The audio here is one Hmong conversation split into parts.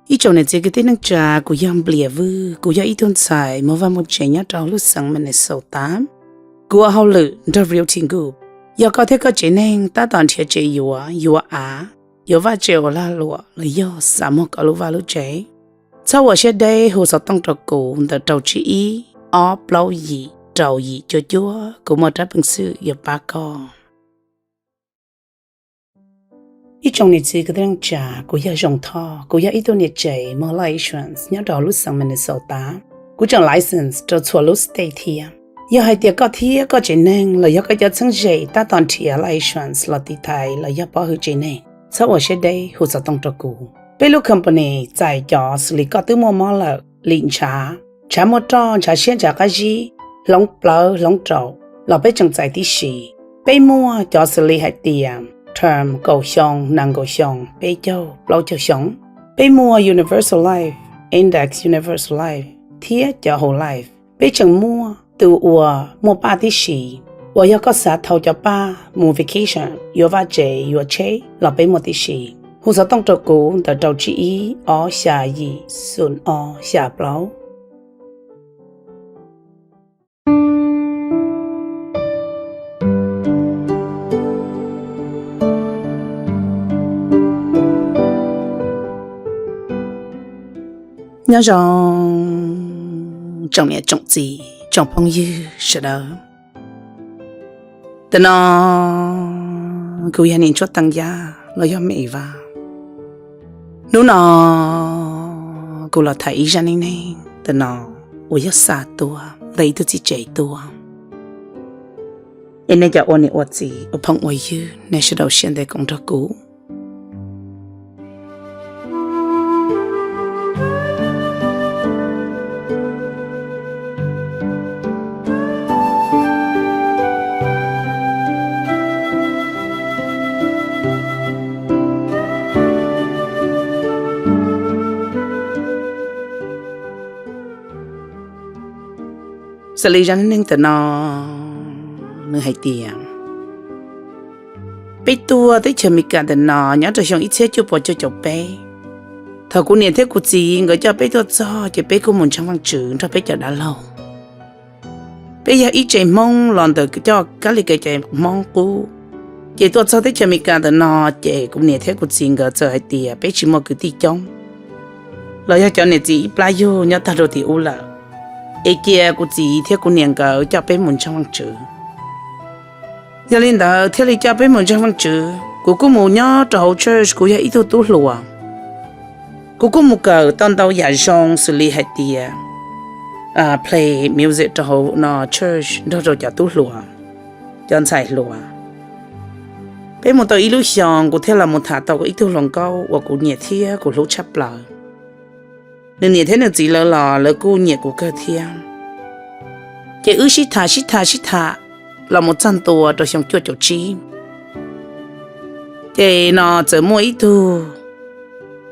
Ib tsoom niam txiv kwv tij neej tsa, kuv yog Nplias Vwj, kuv yog ib tug ntxhais muag vaj muag tsev nyob rau lub xeev Minnesota. Kuv ua hauj lwm nrog Realty Group. Yog koj thiab koj tsev neeg tab tom nrhiav tsev yuav, yuav av, yuav vaj tsev ua lag luam los yog xav muag koj lub vaj lub tsev, txhob ua siab deb hu xov tooj rau kuv ntawm rau tsib ib, ob plaub yim, rau yim cuaj cuaj, kuv muaj rab peev xwm yuav pab koj. Ib tsoom niam txiv kwv tij neej tsa, kuv yog Zoo Thoj, kuv yog ib tug niam tsev muag life insurance nyob rau lub xeev Minnesota. Kuv tseem license rau txhua lub state thiab. Yog hais tias koj thiab koj tsev neeg los yog koj cov txheeb ze tab tom nrhiav life insurance los tiv thaiv los yog pov hwm tsev neeg, txhob ua siab deb hu xov tooj rau kuv. Peb lub company txais cov xws li koj twb muaj mob lawm, lim ntshav, ntshav muaj roj, ntshav siab, ntshav qab zib, hloov plawv hloov raum los peb tseem txais tib si. Peb muaj cov xws li hais tias term kaum xyoo, nees nkaum xyoo, peb caug, plaub caug xyoo. Peb muaj universal life, index universal life thiab cov whole life. Peb tseem muaj tus uas muaj paj tib si, uas yog koj xav thau cov paj mus vacation, yuav vaj tsev, yuav tsheb los peb muaj tib si. Hu xov tooj rau kuv ntawm rau tsib ib, ob xya yim, xoom ob xya plaub. Nyob zoo tsoom niam tsoom txiv tsoom phooj ywg sawv daws. Tam no kuv yog niam Ntsuab Teev Yaj los yog Me Vaj. Hnub no kuv los tham ib zaj neej neeg tam no uas yog xa tuaj ntawm ib tug txiv tsev tuaj. Es nej cov ua niam ua txiv ua phooj ua ywg, nej sawv daws siab ntev koom nrog kuv. Xws li zaj neej neeg tam no, nws hais tias, peb tuaj teb chaws Amelikas tam no nyob rau xyoo ib txhiab cuaj puas cuaj caum peb. Thaum kuv niam thiab kuv txiv nkawd coj peb tuaj txog ces peb kuj mus ntseeg Vaajtswv nrog peb cov dab laug. Peb yog ib tsev Hmoob los ntawm coj kab li kev cai Hmoob qub. Ces tuaj txog teb chaws Amelikas tam no, ces kuv niam thiab kuv txiv nkawd txawm hais tias peb tsis muaj kwv tij coob, los yog cov niam txiv ib plab yug nyob tag rau tim ub lawm, es cia kuv txiv thiab kuv niam nkawd coj peb mus ntseeg Vaajtswv. Yog li ntawd thiaj li coj peb mus ntseeg Vaajtswv. Kuv kuj mus nyob rau hauv church, kuv yog ib tug tub hluas. Kuv kuj mus kawm tau ntau yam zoo xws li hais tias play music rau hauv no church nrog rau cov tub hluas, cov ntxhais hluas. Peb mus tau ib lub xyoos kuv thiaj los mus tham tau ib tug hluas nkauj uas kuv nyiam thiab kuv hlub tshaj plaws. Nws niam thiab nws txiv lawv los lawv kuj nyiam kuv kawg thiab. Ces wb sib tham sib tham sib tham los mus txog ntua rau xyoo cuaj caum tsib. Ces no txawm muaj ib tug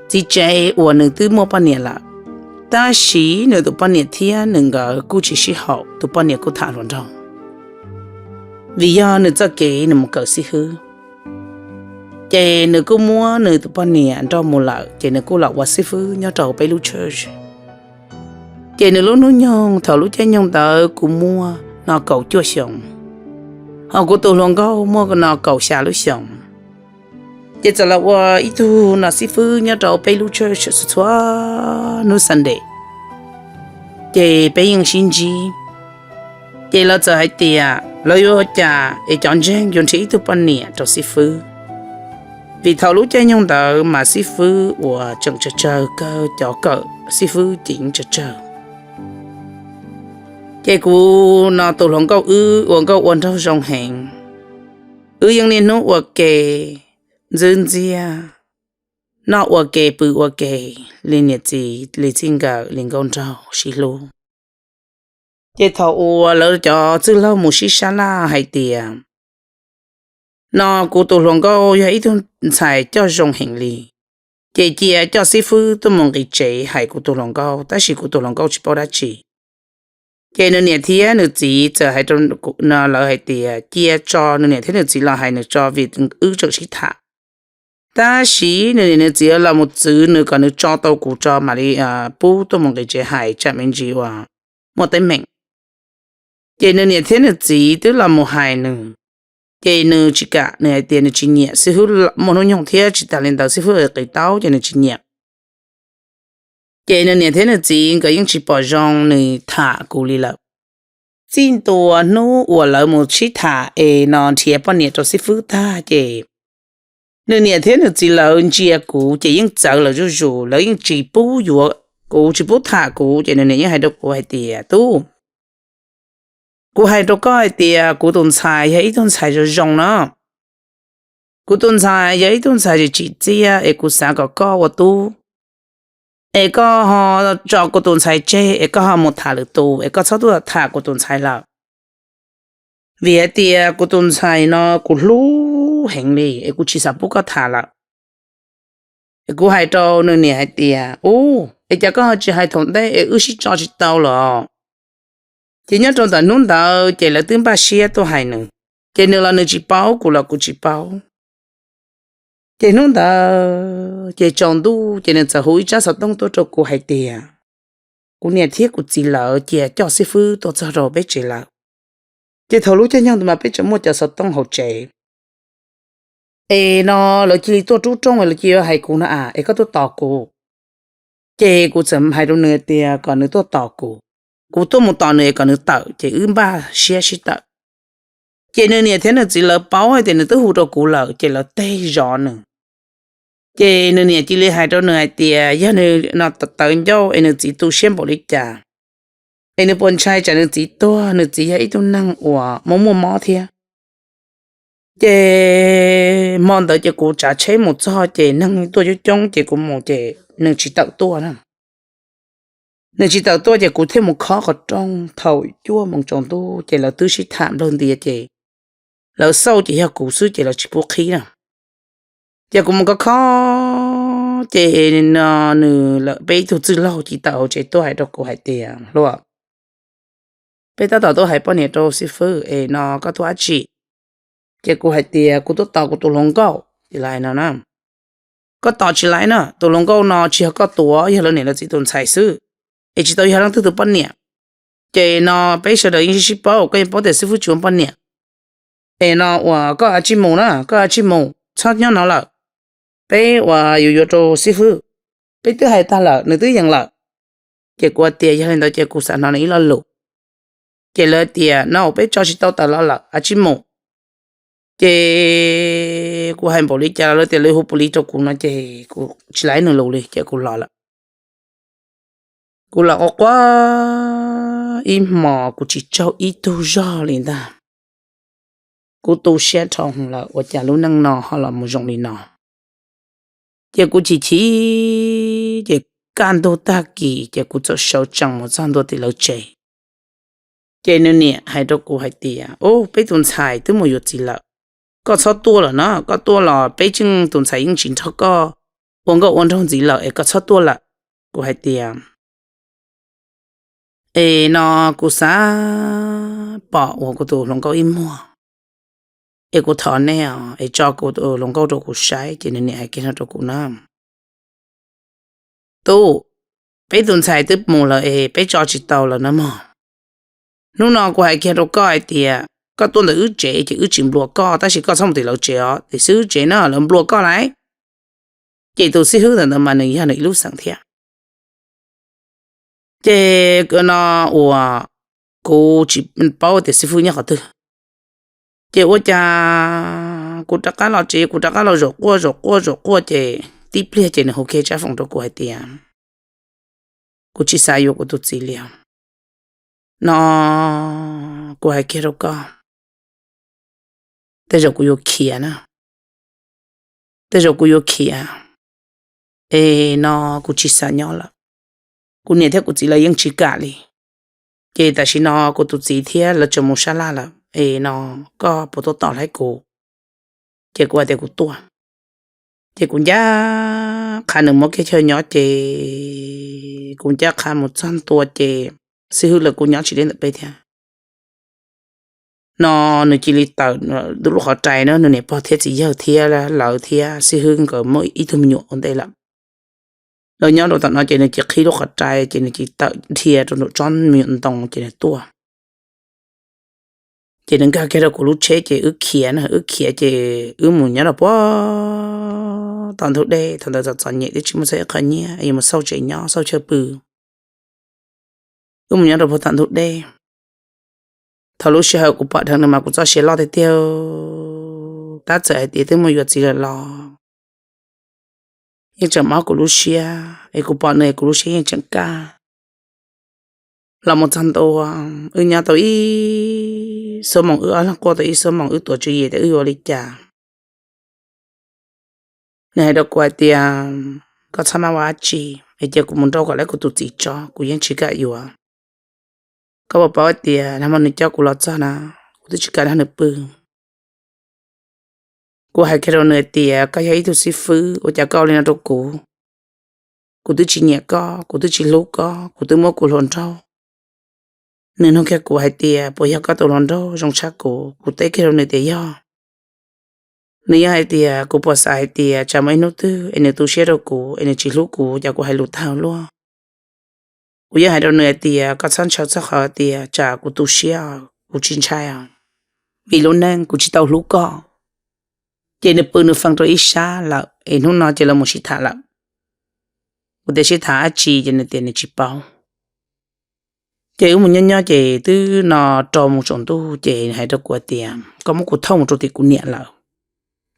txiv tsev uas nws twb muaj poj niam lawm, tab sis nws tus poj niam thiab nws nkawd kuj tsis sib haum, tus poj niam kuj tham hluas nraug, vim yog nws txoj kev nws mus kawm xib hwb. Ces nws kuj muab nws tus poj niam nrauj mus lawm, ces nws kuj los ua xib fwb nyob rau peb lub church. Ces nws lub hnub nyoog thaum lub caij nyoog ntawd kuv muaj no kaum cuaj xyoos, ho kuv tus hluas nkauj muaj no kaum xya lub xyoos. Ces txawm los ua ib tug no xib fwb nyob rau peb lub church txhua hnub Sunday. Ces peb yeej sib ntsib. Ces lawv txawm hais tias lawv yuav ua cas es cov ntseeg yuav nrhiav ib tug poj niam rau xib fwb, vim thaum lub caij nyoog ntawd mas xib fwb uas tseem tsawg tsawg kawg, cov kawm xib fwb ces yeej tsawg tsawg. Ces kuv no tus hluas nkauj wb ua nkauj ua nraug zoo heev. Wb yeej niaj hnub ua ke, ntxwb ntxiag, noj ua ke pw ua ke, li niam txiv li txij nkawm li nkauj nraug sib hlub. Ces thaum uas lawv cov txwj laug mus sib sab laj hais tias no kuv tus hluas nkauj yog ib tug ntxhais coj zoo heev li, ces cia coj xib fwb tuaj mus nqis tsev hais kuv tus hluas nkauj, tab sis kuv tus hluas nkauj tsis paub dab tsi. Ces nws niam thiab nws txiv txawm hais rau lawv hais tias cia tso nws niam thiab nws txiv los hais nws tso vim wb tseem sib tham. Tab sis nws niam nws txiv los mus txwv nws kom nws tso tau kuv tso mam li pub tuaj mus nqis tsev hais tsam me ntsis uas muaj teeb meem. Ces nws niam thiab nws txiv twb los mus hais nws, ces nws tsis kam, nws hais tias nws tsis nyiam, xib hwb muaj hnub nyoog thiab tsis tas li ntawd xib hwb qis taub ces nws tsis nyiam. Ces nws niam thiab nws txiv nkawd yeej tsis pom zoo nws tham kuv li lawm. Txij ntua hnub uas lawv mus sib tham es no nrhiav poj niam rau xib hwb tag ces nws niam thiab nws txiv lawv ntsia kuv ces yeej txawv lawm zuj zus, lawv yeej tsis pub yuav kuv, tsis pub tham kuv. Ces nws niam yeej hais rau kuv hais tias, Tub, kuv hais rau koj hais tias kuv tus ntxhais yog ib tug ntxhais zoo zoo no. Kuv tus ntxhais yog ib tug ntxhais tsis tsim txiaj es kuv xav kom koj ua tub es koj ho tso kuv tus ntxhais tseg es koj ho mus tham lwm tus es koj txhob tuaj tham kuv tus ntxhais lawm. Vim hais tias kuv tus ntxhais no kuv hlub heev li es kuv tsis xav pub koj tham lawm. Es kuv hais rau nws niam hais tias, Ub, es cas koj ho tsis hais thaum ntej es wb sib tso tsis tau los? Ces nyob rau ntawm hnub ntawd ces lawv twb npaj siab tuaj hais nws, ces nws los nws tsis paub, kuv los kuv tsis paub. Ces hnub ntawd ces tsaus ntuj ces nws txawm hu ib tsab xov tooj tuaj rau kuv hais tias, Kuv niam thiab kuv txiv lawv cia coj xib hwb tuaj txog rau peb tsev lawm. Ces thaum lub caij nyoog ntawd mas peb tseem muaj cov xov tooj hauv tsev. Es no lawv cia li tuaj rub rooj es lawv cia li hais kuv no a, es koj tuaj tos kuv. Ces kuv txawm hais rau nws tias kom nws tuaj tos kuv, kuv tuaj mus tos nws es kom nws tawm ces wb npaj siab sib tawm. Ces nws niam thiab nws txiv lawv paub hais tias nws twb hu rau kuv lawm ces lawv teg zov nws. Ces nws niam cia li hais rau nws hais tias yog nws no tawv ncauj es nws txiv tu siab npaum li cas, es nws puas ntshai tsam nws txiv tuag, nws txiv yog ib tug neeg uas muaj muaj mob thiab. Ces hmo ntawd ces kuv tsav tsheb mus txog ces neeg tuaj coob coob ces kuv mus ces nws tsis tawm tuaj na. Nws tsis tawm tuaj ces kuv thiaj mus khob qhov rooj thaum cuaj moos tsaus ntuj ces lawv twb sib tham nplawg ntias ces lawv xauj ces yog kuv xwb ces lawv tsis pub qhib na. Ces kuv mus khob khob ces no nws lawm peb ib tug txwj laug cia li tawm hauv tsev tuaj hais rau kuv hais tias, Hluas, peb tab tom tuaj hais poj niam rau xib fwb es no koj tuaj dab tsi? Ces kuv hais tias kuv tuaj tos kuv tus hluas nkauj. Ces lawv hais no na, Koj tos tsis laib na, tus hluas nkauj no tsis yog koj tus, yog lawv niam lawv txiv tus ntxhais xwb, es tsis tau yog leej twg tus poj niam. Ces no peb sawv daws yeej sib sib paub, koj yeej paub tias xib fwb tsis muaj poj niam. Es no uas koj cia li mus na, koj cia li mus, txhob nyob no lawm. Peb uas yuav yuav rau xib fwb, peb twb hais tag lawm, nws twb yees lawm. Ces kuv tias yog li ntawd ces kuv xav hnov nws ib lo lus. Ces lawv tias no peb tso tsis tau tawm los lawm, cia li mus. Ces kuv hais npaum li cas los lawv tias lawv hu pus li rau kuv no ces kuv tsis laib nws lus li ces kuv los lawm. Kuv los quaj quaj ib hmos kuv tsis tsaug ib tug zog li ntag. Kuv tu siab dhau hwv lawm ua cas lub neej no ho los mus zoo li no. Ces kuv chim chim ces kaj ntug tag kis ces kuv txawm sawv tsees mus txog ntua tim lawv tsev. Ces nws niam hais rau kuv hais tias, Ub, peb tus ntxhais twb mus yuav txiv lawm, koj txhob tuaj lawm na, koj tuaj los peb tseej tus ntxhais yeej tsis nrog koj ua nkauj ua nraug ntxiv lawm es koj txhob tuaj lawm. Kuv hais tias, Es no kuv xav pom uas kuv tus hluas nkauj ib muag, es kuv thov nej os es tso kuv tus hluas nkauj rau kuv saib. Ces nws niam hais kiag no rau kuv na, Tub, peb tus ntxhais twb mus lawm es peb tso tsis tau lawm na mog. Hnub no kuv hais kiag rau koj hais tias koj tuaj ntawm wb tsev ces wb tsis nplua koj, tab sis koj txhob mus tim lawv tsev os, tim xib hwb tsev na lawv nplua koj lauj. Ces tus xib hwb ntawd ntawd mas nws yog nws ib lub xeem thiab. Ces no uas kuv tsis paub tias xib fwb nyob qhov twg. Ces ua cas kuv rov qab los tsev, kuv rov qab los zaum quaj zaum quaj zaum quaj ces tib pliag ces nws hu kiag tsab foos rau kuv hais tias, Kuv tsis xav yuav kuv tus txiv li os. No kuv hais kiag rau koj, tej zaum kuv yuav khiav na, tej zaum kuv yuav khiav, es no kuv tsis xav nyob lawm. Kuv niam thiab kuv txiv lawv yeej tsis kam li. Ces tam sim no kuv tus txiv thiab lawv tseem mus sab laj lawm, es no koj puas tuaj tos laib kuv? Ces kuv hais tias kuv tuaj. Ces kuv ncaj qha nws muab kiag chaw nyob ces kuv ncaj qha mus txog ntua ces xib hwb lawv kuj nyob tsis deb ntawm peb thiab. no nws cia li tawm lub qhov rai na, nws niam pog thiab txiv yawg thiab lawv thiab xib hwb nkawd muaj ib tug me nyuam ua ntej lawm. Lawv nyob rau tom no ces nws cia li qhib lub qhov rai ces nws cia li tawm dhia rau nraum tsob me nyuam ntoo ces nws tuaj. Ces nws nkag kiag rau kuv lub tsheb ces wb khiav na, wb khiav ces wb mus nyob rau puag tom ntug dej, thaum ntawd txom txom nyem twb tsis muaj txog ib qho nyiaj yuav mus xauj tsev nyob xauj chaw pw. Wb mus nyob rau puag tom ntug dej. Thaum lub sij hawm kuv pom dheev nws mas kuv txoj sia loj tiag tiag, tab txawm hais tias twb muaj yuav txiv lawm los yeej tseem mob kuv lub siab, es kuv pom nws es kuv lub siab yeej tseem kaj. Los mus txog ntua, wb nyob tau ib xuab moos, wb ob leeg quaj tau ib xuab moos, wb tuav tswv yim tias wb yuav ua li cas. Nws hais rau kuv hais tias, koj txhob maj ua dab tsi, es cia kuv mus nrauj kom lawv kuv tus txiv tso, kuv yeej tsis kam yuav. Koj puas paub hais tias nag hmo nws coj kuv los txog na, kuv twb tsis kam nrog nws pw. Kuv hais kiag rau nws hais tias, koj yog ib tug xib fwb, ua cas koj ua li no rau kuv? Kuv twb tsis nyiam koj, kuv twb tsis hlub koj, kuv twb muab kuv hluas nraug. Nws nug kiag kuv hais tias, puas yog koj tus hluas nraug zoo tshaj kuv? Kuv teb kiag rau nws tias yog. Nws yeej hais tias, kuv puas xav hais tias tsam muaj ib hnub twg es nws tu siab rau kuv es nws tsis hlub kuv, cas kuv hais lus tag luaj. Kuv yeej hais rau nws hais tias, koj txhob ntshaw txog qhov tias tsam kuv tu siab, kuv tsis ntshai os, vim lub neej kuv tsis tau hlub koj. Ces nws pw nws feej rau ib sab lawm es hnub no ces los mus sib tham lawm. Kuv tias sib tham dab tsi ces nws tias nws tsis paub. Ces wb mus nyob nyob ces twb no rau mus tsaus ntuj ces hais rau kuv tias, koj muab kuv thauj mus rau tim kuv niam lawm.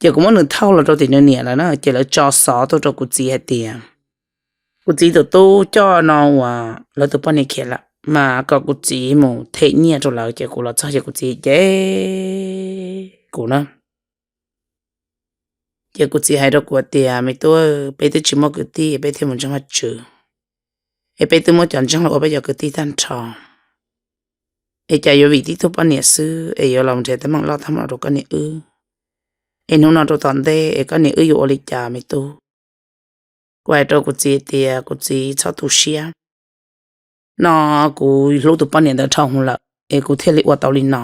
Ces kuv muab nws thauj los rau tim nws niam lawm na, ces lawv tso xov tuaj rau kuv txiv hais tias, kuv txiv tus tub coj no uas lawv tus poj niam khiav lawm mas kom kuv txiv mus them nyiaj rau lawv, ces kuv los txog ces kuv txiv ces kuv na. Ces kuv txiv hais rau kuv tias, me tub, peb twb tsis muaj kwv tij peb thiaj mus ntseeg Vajtswv, es peb twb muab cov ntseeg los ua peb cov kwv tij tag nrho, es cas yuav vim tib tug poj niam xwb es yuav los nrhiav teeb meem loj tag npaum rau koj niam wb, es hnub no rau tom ntej es koj niam wb yuav ua li cas me tub? Kuv hais rau kuv txiv tias, kuv txiv txhob tu siab, no kuv hlub tus poj niam ntawd dhau hwv lawm es kuv thiaj li ua tau li no.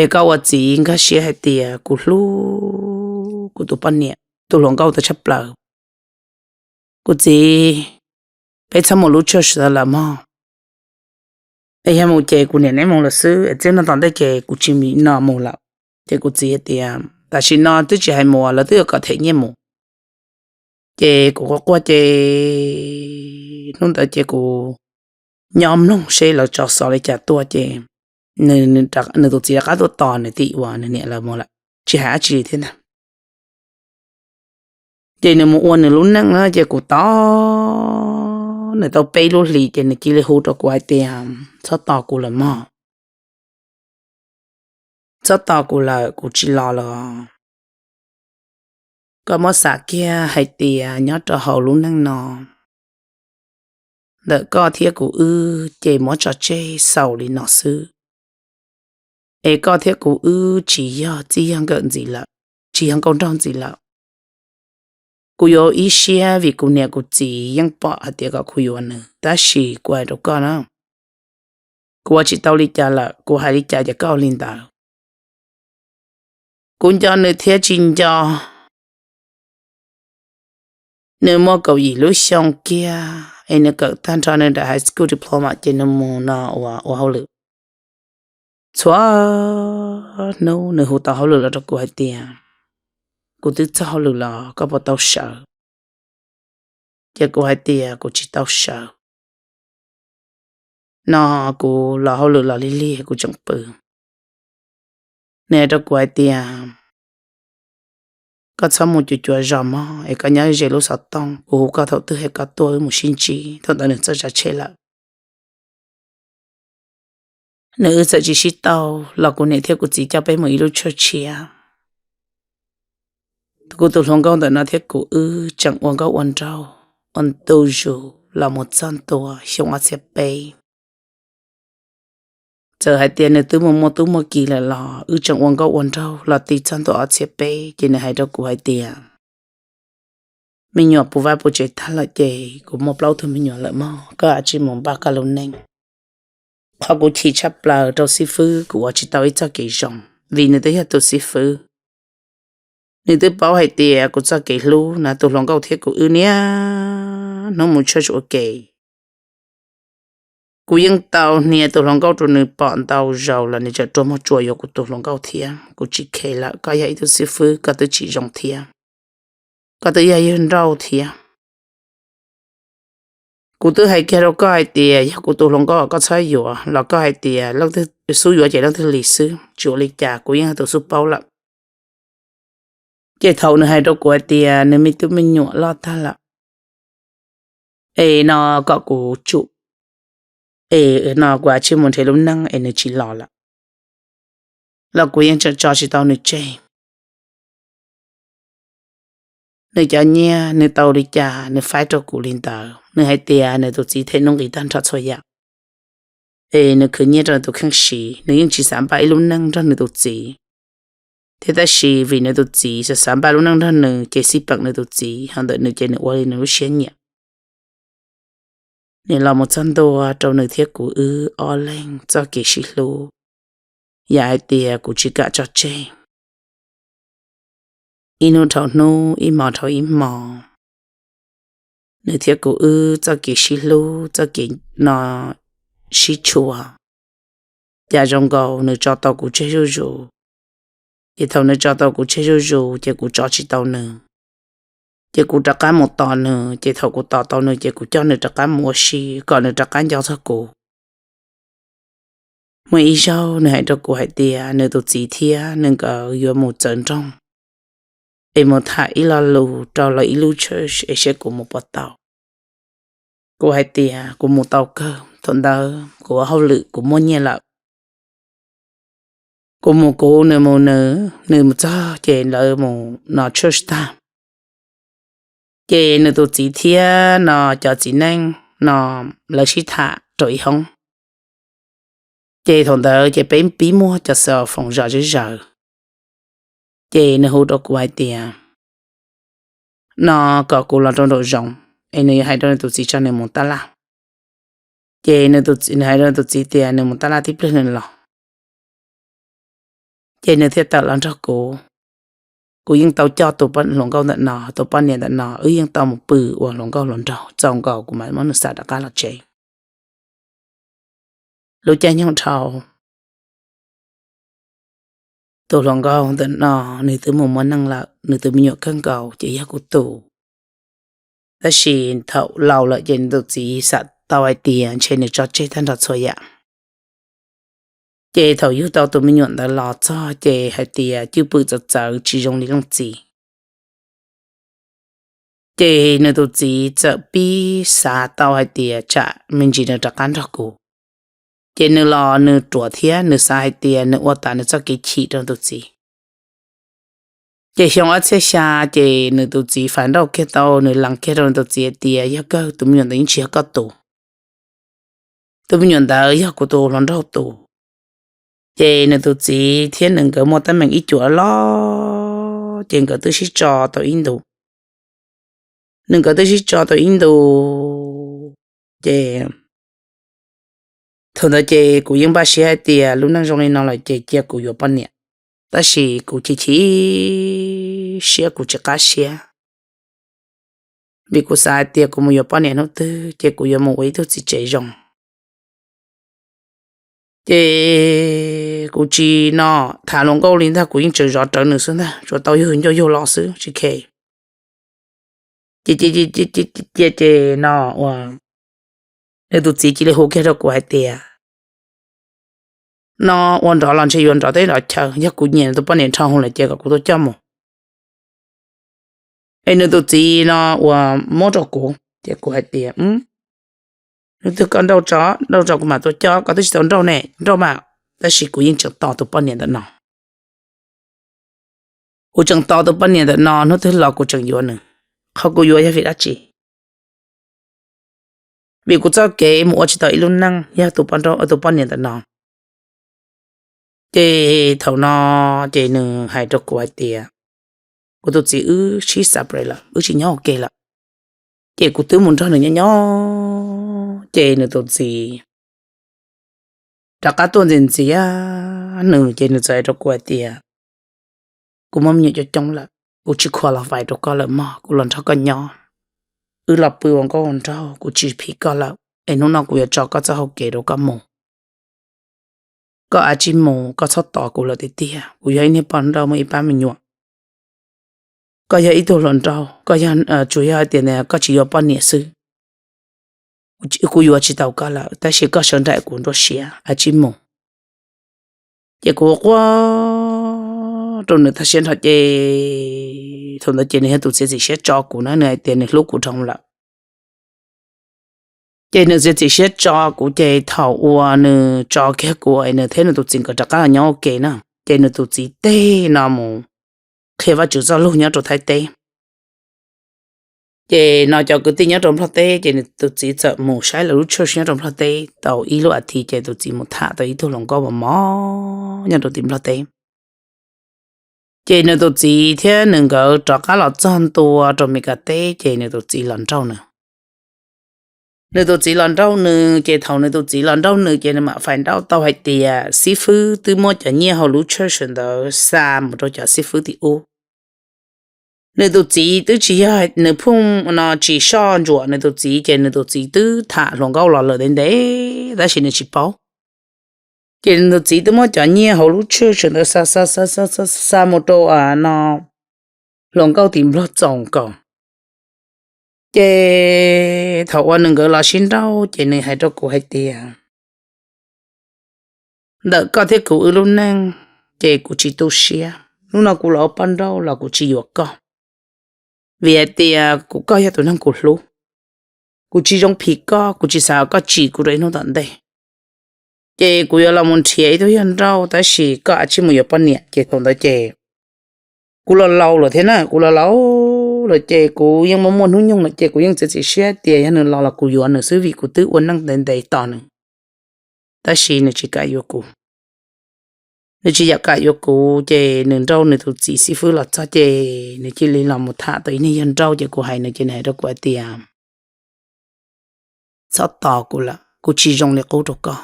Es koj ua txiv nkag siab hais tias kuv hlub kuv tus poj niam tus hluas nkauj ntawd tshaj plaws. Kuv txiv, peb txhob mus lub church ntawd lawm mog. Es yog mus ces kuv niam neb mus lawm xwb, es txij no tom ntej ces kuv tsis no mus lawm. Ces kuv txiv hais tias tam sim no twb tsis hais mus, lawv twb yuav kom them nyiaj mus. Ces kuv quaj quaj ces hnub ntawd ces kuv nyob mloog seb lawv tso xov li cas tuaj ces nws tus txiv rov qab tuaj tos nws tim uas nws niam lawv mus lawm, tsis hais dab tsi li thiab ntag. Ces nws mus ua nws lub neej na, ces kuv tos nws tau peb lub hlis ces nws cia li hu rau kuv hais tias, txhob tos kuv lawm mog, txhob tos kuv lawm, kuv tsis los lawm. Koj muab xav kiag hais tias nyob rau hauv lub neej no, ntawm koj thiab kuv wb ces muab tso tseg xaus li no xwb, es koj thiab kuv wb tsis yog txij yog nkawm ntxiv lawm, tsis yog nkauj nraug ntxiv lawm. Kuv yuav ib siab vim kuv niam kuv txiv yeej pom hais tias kom kuv yuav nws, tab sis kuv hais rau koj na, kuv ua tsis tau li cas lawm, kuv hais li cas ces koj ua li ntawd. Kuv nco nws thiab tsis nco, nws muaj kaum yim lub xyoo kiag es nws kawm tag nrho nws daim high school diploma ces nws mus no ua hauj lwm. Txhua hnub nws hu tau hauj lwm los rau kuv hais tias, kuv twb txog hauj lwm los koj puas tau sawv? Ces kuv hais tias kuv tsis tau sawv. No kuv los hauj lwm los lig lig kuv tseem pw. Nws hais rau kuv hais tias, koj txhob mus cuav cuav zos mog, es koj nyob ze lub xov tooj, kuv hu koj thaum twg es koj tuaj wb mus sib ntsib. Thaum ntawd nws txawj tsav tsheb lawm. Nws wb txawm tsis sib tau los kuv niam thiab kuv txiv coj peb mus ib lub church tshiab. Kuv tus hluas nkauj ntawm no thiab kuv wb tseem ua nkauj ua nraug ua ntu zus los mus txog ntua xyoo ob txhiab peb. Txawm hais tias nws twb mus muaj tub muaj ki lawm los wb tseem ua nkauj ua nraug los ti txog ntua ob txhiab peb, ces nws hais rau kuv hais tias, me nyuam puv vaj puv tsev tag lawm ces kuv muaj plaub tug me nyuam lawm mog, koj tsis mus npaj koj lub neej. Qhov kuv chim tshaj plaws rau xib fwb, kuv ua tsis tau ib txoj kev zoo, vim nws twb yog tus xib fwb. Nws twb paub hais tias kuv txoj kev hlub na, tus hluas nkauj thiab kuv wb niaj hnub mus church ua ke. Kuv yeej tau hnia tus hluas nkauj rau nws pom ntau zaus los nws tseem rua muag tsua yuav kuv tus hluas nkauj thiab. Kuv tsis khe lawm, koj yog ib tug xib fwb, koj twb tsis zoo thiab, koj twb yog yawg nrauj thiab. Kuv twb hais kiag rau koj hais tias yog kuv tus hluas nkauj koj txhob yuav los koj hais tias leej twg xub yuav ces leej twg li xwb, tsis ua li cas, kuv yeej yog tus xub paub lawm. Ces thaum nws hais rau kuv hais tias nws me tub me nyuam loj tag lawm, es no kom kuv tsum, es no kuv cia li mus nrhiav lub neej es nws tsis los lawm, los kuv yeej tseem tso tsis tau nws tseg. Nws cov nyiaj nws tau li cas nws faib rau kuv li ntawd. Nws hais tias nws tus txiv them nuj nqis tag nrho txhua yam, es nws khwv nyiaj rau nws tus kheej siv, nws yeej tsis xav npaj ib lub neej nrog nws tus txiv. Thiab tab sis vim nws tus txiv xav xav npaj lub neej nrog nws ces xij peem nws tus txiv, ho ntawm nws ces nws ua li nws lub siab nyiam. Nws los mus txog ntua rau nws thiab kuv wb ob leeg txoj kev sib hlub, yam hais tias kuv tsis kam tso tseg. Ib hnub dhau hnub, ib hmo dhau ib hmo, nws thiab kuv wb txoj kev sib hlub, txoj kev no sib tshua, cas zoo nkaus nws tso tau kuv tseg zuj zus. Ces thaum nws tso tau kuv tseg zuj zus ces kuv tso tsis tau nws. Ces kuv rov qab mus tos nws, ces thaum kuv tos tau nws ces kuv coj nws rov qab mus ua si kom nws rov qab nco txog kuv. Muaj ib zaug nws hais rau kuv hais tias nws tus txiv thiab nws nkawd yuav mus txawv nroog es mus tham ib lo lus rau lawv ib lub church es seb kuv mus puas tau. Kuv hais tias kuv mus tau kawg, thaum ntawd kuv ua hauj lwm kuv muaj nyiaj lawm. Kuv mus kuv, nws mus nws, nws mus txog ces lawv mus no church tag. Ces nws tus txiv thiab no cov txiv neej no lawv sib tham rau ib hoob. Ces thaum ntawd ces peb pib muaj cov xov foom zom zeb zaws. Ces nws hu rau kuv hais tias no kom kuv los rau nraum zoov es nws yuav hais rau nws tus txiv tso nws mus tab laj. Ces nws hais rau nws tus txiv tias nws mus tab laj tib pliag nws los. Ces nws thiaj tawm los nrog kuv. Kuv yeej tau coj tus hluas nkauj ntawm no, tus poj niam ntawm no, wb yeej tau mus pw ua hluas nkauj hluas nraug txaus nkaus kuv mam muab nws xa rov qab los tsev. Lub caij nyoog dhau, tus hluas nkauj ntawm no nws twb mus muaj neej lawm, nws tus me nyuam kawg nkaus ces yog kuv tus. Tab sis thaum laus lawm ces nws tus txiv xam tau hais tias ntshe nws tso tseg tag nrho txhua yam. Ces thaum yug tau tus me nyuam ntawd los txog ces hais tias cwj pwm txawv txawv tsis zoo li leej txiv. Ces nws tus txiv txawm pib xav tau hais tias tsam me ntsis nws rov qab nrog kuv. Ces nws los nws ruam thiab nws xav hais tias nws ua tas nws txoj kev chim rau nws tus txiv. Ces xyoo ob txhiab xya ces nws tus txiv fais nrauj kiag tau, nws lees kiag rau nws tus txiv hais tias yog kawg tus me nyuam ntawd yeej tsis yog koj tus. Tus me nyuam ntawd yog kuv tus hluas nraug tus. Ces nws tus txiv thiab nws nkawd muaj teeb meem ib cuam loj, ces nkawd twb sib tso tau ib ntus. Nws nkawd twb sib tso tau ib ntus, ces thaum ntawd ces kuv yeej npaj siab hais tias lub neej zoo li no lawm ces cia kuv yuav poj niam. Tab sis kuv chim chim siab, kuv tsis qab siab, vim kuv xav hais tias kuv mus yuav poj niam hnub twg ces kuv yuav mus ua ib tug txiv tsev zoo. Ces kuv tsis no tham hluas nkauj li ntag, kuv yeej tseem zov rawv nws xwb ntag, tsuas tau yug ncauj yug lo xwb tsis khe. Ces cia ces no ua nws tus txiv cia li hu kiag rau kuv hais tias no ua nrov los ntshe yuav nrov teb nrov chaw, yog kuv nyiam nws tus poj niam nrho hu lawm ces kom kuv tuaj coj mus. Es nws tus txiv no ua muab rau kuv ces kuv hais tias hnub twg koj nrauj tso, nrauj tso kuv mam tuaj coj, koj twb tsis tau nrauj ne, nrauj mas. Tab sis kuv yeej tseem tos tus poj niam ntawm no. Kuv tseem tos tus poj niam ntawm no, hnub twg los kuv tseem yuav nws. Qhov kuv yuav yog vim dab tsi? Vim kuv txoj kev mus ua tsis tau ib lub neej yog tus poj niam ntawm no. Ces thaum no ces nws hais rau kuv hais tias kuv tus txiv wb sib xav pres lawm, wb tsis nyob ua ke lawm. Ces kuv twb mus nrog nws nyob nyob, ces nws tus txiv rov qab tuaj ntxias ntxias nws ces nws txawm hais rau kuv hais tias, kuv muaj me nyuam coob coob lawm, kuv tsis khuam los vaiv rau koj lawm mog, kuv los nrog koj nyob. Wb los pw ua nkauj ua nraug, kuv tsis phim koj lawm, es hnub no kuv yuav tso koj txoj hau kev rau koj mus. Koj a tsij mus, koj txhob tos kuv lawm tiag tiag, kuv yog ib niag poj nrauj muaj ib pab me nyuam. Koj yog ib tug hluas nraug, koj yog, tsuas yog hais tias koj tsis yuav poj niam xwb, kuv yuav tsis tau koj lawm, tab sis koj sawv nraim kuv nruab siab, a tsij mus. Ces kuv quaj rau nws tag siab nrho ces thaum ntawd ces nws yog tus txiav txim siab tso kuv na, nws hais tias nws hlub kuv dhau lawm. Ces nws txiav txim siab tso kuv ces thaum uas nws tso kiag kuv es nws thiab nws tus txiv nkawd rov qab los nyob ua ke na, ces nws tus txiv teg no mus qhia Vajtswv txoj lug nyob rau Thaib teb. Ces no cov kwv tij nyob rau Nplog teb ces nws tus txiv txawm mus saib lawv lub church nyob rau Nplog teb tau ib lub as thiv ces tus txiv mus tham tau ib tug hluas nkauj mos mos nyob rau tim Nplog teb. Ces nws tus txiv thiab nws nkawd rov qab los txog ntua rau Meskas teb ces nws tus txiv los nrauj nws. Nws tus txiv los nrauj nws ces thaum nws tus txiv los nrauj nws ces nws mam fais nrauj tau hais tias xib fwb twb muab cov nyiaj hauv lub church ntawd xa mus rau cov xib fwb tim ub. Nws tus txiv twb tsis yog nws phooj no tsis soj ntsuam nws tus txiv ces nws tus txiv twb tham hluas nkauj los lawm ntev ntev tab sis nws tsis paub. Ces nws tus txiv twb muab cov nyiaj hauv lub church ntawd xa xa xa xa xa mus rau no hluas nkauj tim Nplog Txoos nkaus. Ces thaum uas nws nkawd los sib nrauj ces nws hais rau kuv hais tias, ntawm koj thiab kuv wb lub neej ces kuv tsis tu siab. Hnub no kuv los ua poj nrauj los kuv tsis yuav koj, vim hais tias kuv, koj yog tus neeg kuv hlub. Kuv tsis zoo phim koj, kuv tsis xav kom koj tsim kuv rau ib hnub tom ntej. Ces kuv yuav los mus nrhiav ib tug yawg nrauj tab sis koj a tsij mus yuav poj niam. Ces thaum ntawd ces kuv los laus lawm thiab na, kuv los laus lawm ces kuv yeej muaj muaj hnub nyoog lawm ces kuv yeej txiav txim siab tias yog nws los los kuv yuav nws xwb vim kuv twb ua neej ntev ntev tos nws. Tab sis nws tsis kam yuav kuv. Nws tsis kam yuav kuv ces nws nrauj nws tus txiv xib fwb los txog ces nws cia li los mus tham tau ib niag yawg nrauj ces kuv hais nws ces nws hais rau kuv hais tias, txhob tos kuv lawm, kuv tsis zoo li qub rau koj.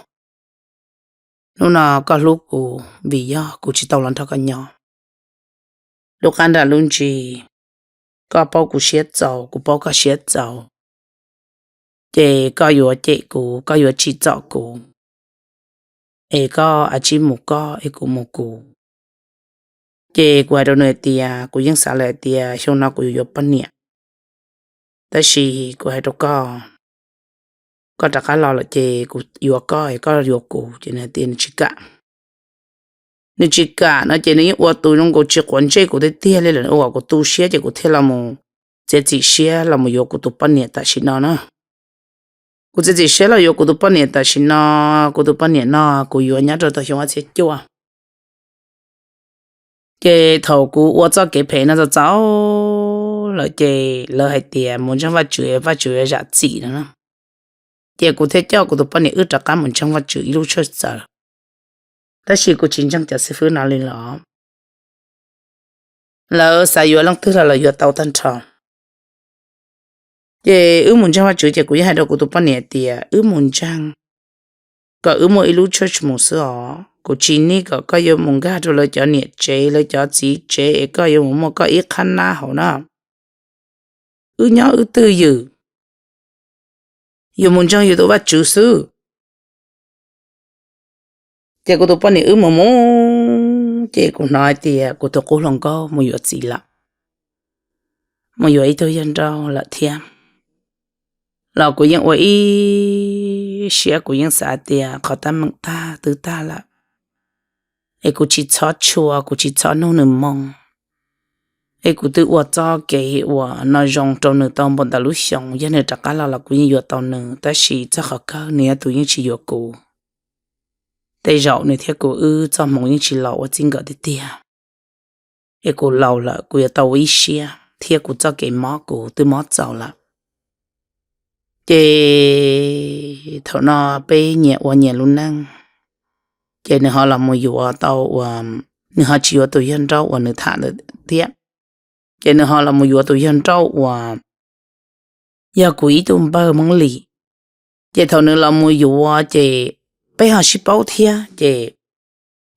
Hnub no koj hlub kuv vim yog kuv tsis tau los nrog koj nyob. Lub qab nram lub ntsis, koj paub kuv siab txaus, kuv paub koj siab txaus, ces koj yuav cem kuv, koj yuav tsim txom kuv, es koj a tsij mus koj es kuv mus kuv. Ces kuv hais rau nws hais tias kuv yeej xav lawm hais tias xyoo no kuv yuav yuav poj niam, tab sis kuv hais rau koj, koj rov qab los lawm ces kuv yuav koj es koj yuav kuv. Ces nws hais tias nws tsis kam. Nws tsis kam no ces nws yeej ua tus zoo nkaus tsis quav ntsej kuv tiag tiag li lawm, ua kom kuv tu siab ces kuv thiaj los mus txiav txim siab los mus yuav kuv tus poj niam tam sim no na. Kuv txiav txim siab los yuav kuv tus poj niam tam sim no, kuv tus poj niam no kuv yuav nyob rau tau xyoo ob txhiab cuaj. Ces thaum kuv ua txoj kev phem no txaus txaus lawm ces lawv hais tias mus ntseeg Vajtswv, Vajtswv yuav zam txim no na. Ces kuv thiaj coj kuv tus poj niam wb rov qab mus ntseeg Vajtswv ib lub tshaj txawv. Tab sis kuv tsis ntseeg cov xib fwb no li los, lawv xav yuav leej twg los lawv yuav tau tag nrho. Ces wb mus ntseeg Vajtswv ces kuv yeej hais rau kuv tus poj niam tias wb mus ntseeg kom wb muaj ib lub church mus xwb os. Kuv tsis nij kom koj yuav mus nkag rau lawv cov niam tsev, lawv cov txiv tsev es koj yuav mus muaj koj ib qhab nab hauv na. Wb nyob wb twj ywm, yuav mus ntseeg yus tus Vajtswv xwb. Ces kuv tus poj niam wb mus mus, ces kuv hnov hais tias kuv tus qub hluas nkauj mus yuav txiv lawm, mus yuav ib tug yawg nrauj lawm thiab. Los kuv yeej ua ib siab, kuv yeej xav tias qhov teeb meem tag twb tag lawm, es kuv tsis txhob tshua, kuv tsis txhob nug nws moo, es kuv twb ua txoj kev uas no zoo rau nws tau npaum ntawm lub xyoo, yog nws rov qab los los kuv yeej yuav tau nws, tab sis txog qhov kawg nws yog tus yeej tsis yuav kuv. Tej zaum nws thiab kuv wb txoj hmoov yeej tsis los ua txij nkawm tiag tiag. Es kuv laus lawm, kuv yuav tau ua ib siab thiab kuv txoj kev mob kuv twb mob txaus lawm. Ces thaum no peb nyias ua nyias lub neej, ces nws ho los mus yuav tau uas, nws ho tsis yuav tus yawg nrauj uas nws tham ntawd thiab, ces nws ho los mus yuav tus yawg nrauj uas yog kuv ib tug npawg Hmoob Lis. Ces thaum nws los mus yuav ces peb ho sib paub thiab ces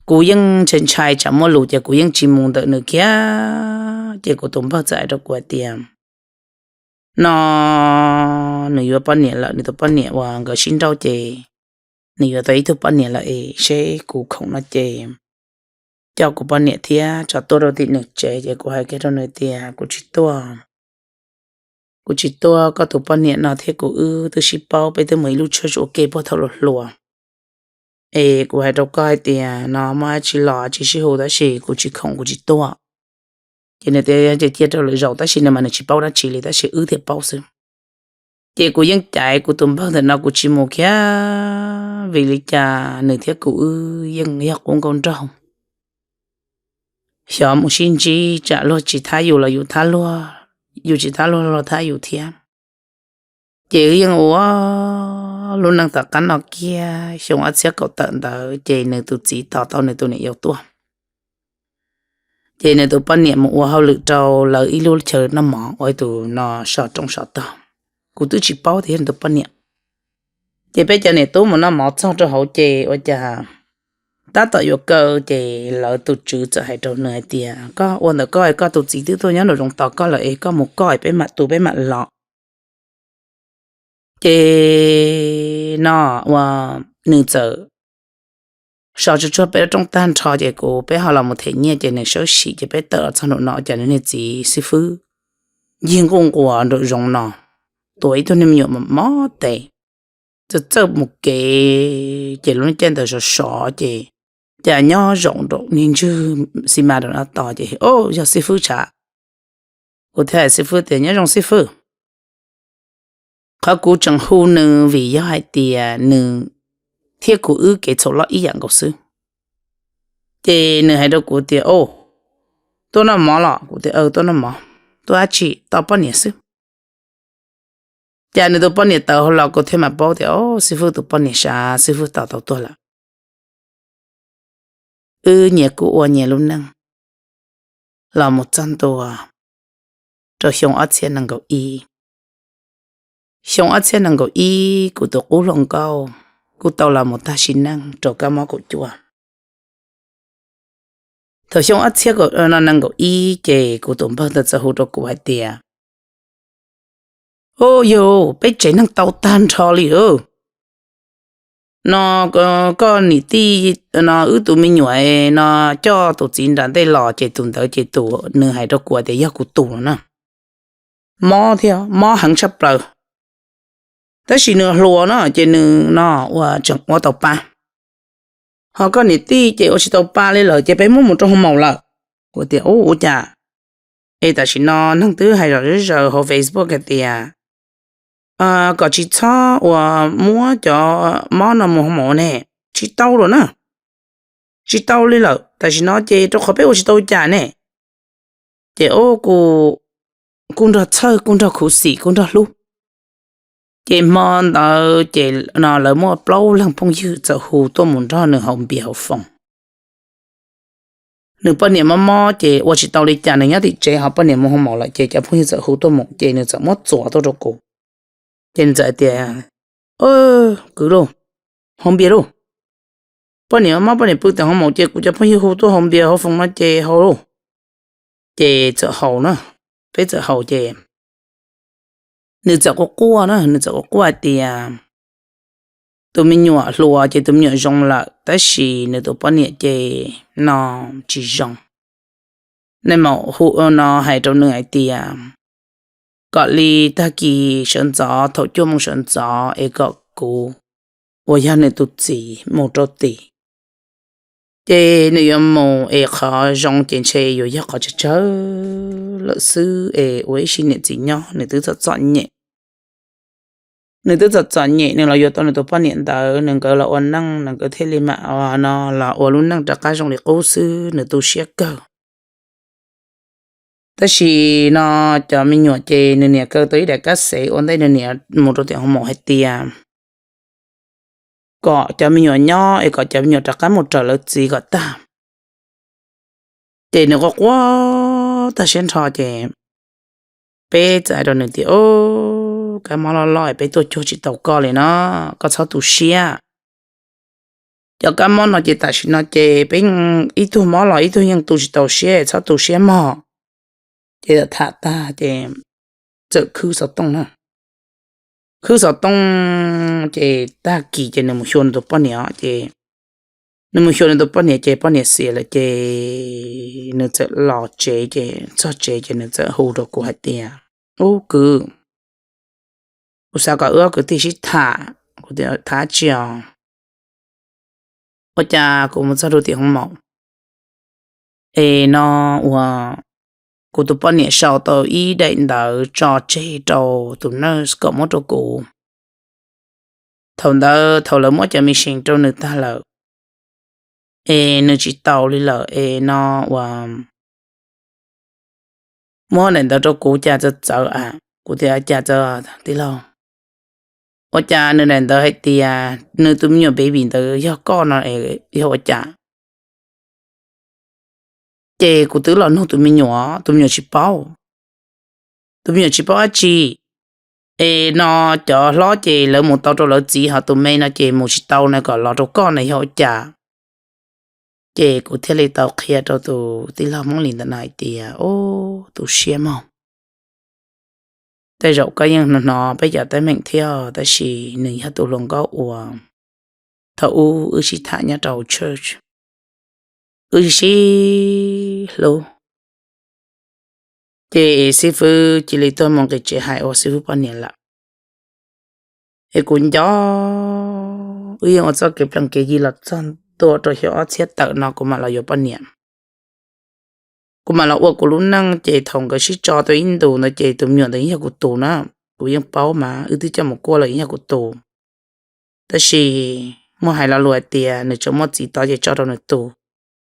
kuv yeej ntshai ntshai tsam muaj lus ces kuv yeej tsis mus ntawm nws kiag. Ces kuv tus npawg txawm hais rau kuv hais tias, no nws yuav poj niam lawm, nws tus poj niam uas nkawd sib nrauj ces nws yuav tau ib tug poj niam lawm es seb kuv khoom no ces coj kuv poj niam thiab tso tuaj rau tim nws tsev. Ces kuv hais kiag rau nws tias, kuv tsis tuaj, kuv tsis tuaj, koj tus poj niam no thiab kuv wb twb sib paub, peb twb mus ib lub tsheb ua ke puag thaum hluas hluas. Es kuv hais rau koj hais tias no muaj dab tsi los tsis sib hu tab sis kuv tsis khoom kuv tsis tuaj. Ces nws tias cia rau lwm zaus, tab sis nws mas nws tsis paub dab tsi li tab sis wb thiaj paub xwb. Ces kuv yeej caiv kuv tus npawg ntawm no kuv tsis mus kiag, vim li cas nws thiab kuv wb yeej yog qub nkauj nraug. Xyov mus sib ntsib tsam luag tsis thab yus los yus thab luag, yus tsis thab luag luag thab yus thiab. Ces wb yeej ua lub neej tom qab no kiag. Xyoo ob txhiab kaum tawm ntawd ces nws tus txiv tos tau nws tus niam yau tuaj. Ces nws tus poj niam mus ua hauj lwm rau lawv ib lub chaw noj mov ua tus no so rooj so tog. Kuv twb tsis paub tias yog nws tus poj niam. Ces peb cov niam tub mus noj mov txog rau hauv ces ua cas tab tom yuav kaw ces lawv tus tswv txawm hais rau nws hais tias, koj ua ntawm koj, koj tus txiv twb tuaj nyob nraum zoov tos koj lawm es koj mus koj es peb mam tu peb mam los. Ces no ua nws txawm so tsuag tsuag peb lub rooj tag nrho ces kuv peb ho los mus them nyiaj ces nws sawb sim ces peb tawm los txog nraum no cas nws niag txiv xib fwb ncig nquj nquas nraum zoov no, tuav ib tug niag me nyuam mob mob tes, txawj txawj mus kev ces lub neej caij ntawd sov sov ces cas nyob zaum nraum niag ntswg xi mas nram no tos ces, o, yog xib fwb tshav. Kuv thiaj hais xib fwb tias, nyob zoo xib fwb. Qhov kuv tseem hu nws vim yog hais tias nws thiab kuv wb kev txhaum loj ib yam nkaus xwb. Ces nws hais rau kuv tias, o, tuaj noj mov los? Kuv tias, tuaj noj mov. Tuaj dab tsi? Tos poj niam xwb. Cas nws tus poj niam tawm hauv los kuv thiaj mam paub tias, o, xib fwb tus poj niam sav xib fwb tos tau tuaj lawm. Wb nyias kuj ua nyias lub neej los mus txog ntua rau xyoo ob txhiab nees nkaum ib. Xyoo ob txhiab nees nkaum ib kuv tus qub hluas nkauj kuj tau los mus tag sim neej rau kab mob kaum cuaj. Thaum xyoo ob txhiab nees nkaum ib ces kuv tus npawg ntawd txawm hu rau kuv hais tias, o, yog peb tsev neeg tau tag nrho li. No koj niam tij no wb tus me nyuam no coj tus txiv nram ntej los ces tus ntawd ces tus nws hais rau kuv tias yog kuv tus los na. Mob thiab mob heev tshaj plaws, tab sis nws hluas no ces nws no ua tseem ua tau pa. Ho koj niam tij ces ua tsis tau pa li lawm ces peb muab mus rau hoo maum lawm. Kuv tias, ub, ua cas? Es tam sim no neeg twb hais zom zaws hauv Facebook hais tias kom tsis txhob ua muab cov mob no mus hoo maum ne, tsis tau lawm na. Tsis tau li lawm, tam sim no ces rau qhov peb ua tsis tau cas ne. Ces kuj nrog txhawj, kuj nrog khuv xim, kuj nrog hlub. Ces hmo ntawd ces no lawv muaj plaub leeg phooj ywg txawm hu tuaj mus nrog nws haus npias haus foos. Nws poj niam mob mob ces ua tsis tau li cas, nws nyob tim tsev ho poj niam mus hoo maum lawm ces cov phooj ywg txawm hu tuaj mus ces nws txawm muab txuas tuaj rau kuv. Ces nws txawm hais tias, kwv lauj, haus npias lauj. Poj niam mob poj niam pw tim hoo maum ces kuv cov phooj ywg hu tuaj haus npias haus foos no ces haus lauj. Ces txawm haus na, peb txawm haus ces nws txawm quaj quaj na, nws txawm quaj quaj hais tias tus me nyuam hluas ces tus me nyuam zoo lawm tab sis nws tus poj niam ces no tsis zoo. Nws mam hu no hais rau nws hais tias kom li tag kis sawv ntxov thaum cuaj moos sawv ntxov es kom kuv uas yog nws tus txiv mus rau tim. Ces nws yuav mus es qhov zoo ces ntshe yuav yog qhov tsawg tsawg lawm xwb es ua ib sim niam txiv nyob nws twb txom txom nyem. Nws twb txom txom nyem nws los yuav tau nws tus poj niam ntawd, nws nkawd los ua neej nws nkawd thiaj li mam no los ua lub neej rov qab zoo li qub xwb, nws tu siab kawg. Tab sis no cov me nyuam ces nws niam kaw tau ib daim kab xev ua ntej nws niam mus rau tim hoo maum hais tias kom cov me nyuam nyob es kom cov me nyuam rov qab mus raws lawv txiv kom tag. Ces nws quaj quaj tag siab nrho ces peb txawm hais rau nws tias, kab mob loj loj peb tuaj cuag tsis tau koj li no, koj txhob tu siab. Cov kab mob no ces tam sim no ces peb ib tug mob los ib tug yeej tu tsis tau siab, txhob tu siab mog. Ces tham tag ces txawm khwb xov tooj na. Khwb xov tooj ces tag kis ces nws mus xyuas nws tus poj niam ces nws mus xyuas nws tus poj niam ces poj niam xiam lawm ces nws txawm los tsev ces txog tsev ces nws txawm hu rau kuv hais tias, Ub kwv, kuv xav kom wb ob kwv tij sib tham. Kuv tias, Tham tsi os? Ua cas kuv mus txog rau tim hoob maum es no uas kuv tus poj niam sau tau ib daim ntawv tso tseg rau tus nurse kom muab rau kuv. Thaum ntawd thaum lawv muab cov machine rau nws tag lawm es nws tsis tau li lawm es no uas muab daim ntawv rau kuv cas txawv txawv a. Kuv tias, Cas txawv tij laug? Ua cas nws daim ntawv hais tias nws tus me nyuam baby ntawd yog koj no, yog ua cas? Ces kuv twb los nug tus me nyuam, tus me nyuam tsis paub. Tus me nyuam tsis paub dab tsi. Es no cov hlob ces lawv mus tau rau lawv txiv, ho tus me no ces mus tsis tau na, kom los rau koj na, yog ua cas? Ces kuv thiaj li tau qhia rau tus tij laug Hmoob Lis ntawm no hais tias, Ub, tu siab mog. Tej zaum koj yeej hnov hnov peb cov teeb meem thiab, tab sis nws yog tus hluas nkauj uas thaum ub wb sib tham nyob rau church, wb sib hlub. Ces xib fwb cia li tuaj mus nqis tsev hais ua xib fwb poj niam lawm. Es kuv nco, wb yeej ua txoj kev plees kev yi los txog ntua rau xyoo ob txhiab tawm no kuv mam los yuav poj niam. Kuv mam los ua kuv lub neej ces thaum nkawd sib tso tau ib ntus ntawd ces tus me nyuam ntawd yeej yog kuv tus na. Kuv yeej paub mas wb twb coj mus kuaj los yeej yog kuv tus. Tab sis muaj hais lo lus hais tias nws tseem muaj txiv tod ces tso rau nws tus.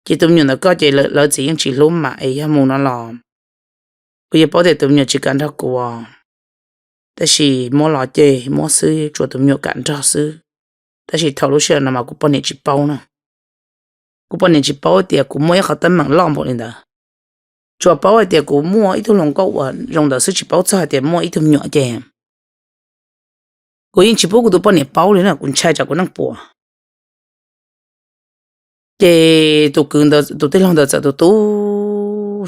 Ces tus me nyuam ntawd koj ces lawv txiv yeej tsis hlub mam es yog mus no los kuv yeej paub tias tus me nyuam tsis kam nrog kuv. Tab sis muab los ces muab xwb, tsuas tus me nyuam kam nrog xwb. Tab sis thaum lub sij hawm no mas kuv poj niam tsis paub na. Kuv poj niam tsis paub tias kuv muaj ib qhov teeb meem loj npaum li ntawd. Tsuas paub hais tias kuv muaj ib tug hluas nkauj uas zoo ntawd xwb, tsis paub txog hais tias muaj ib tug me nyuam ces kuv yeej tsis pub kuv tus poj niam paub li na, kuv ntshai tsam kuv neej puas. Ces tus kwv ntawd, tus tij laug ntawd txawm tu tu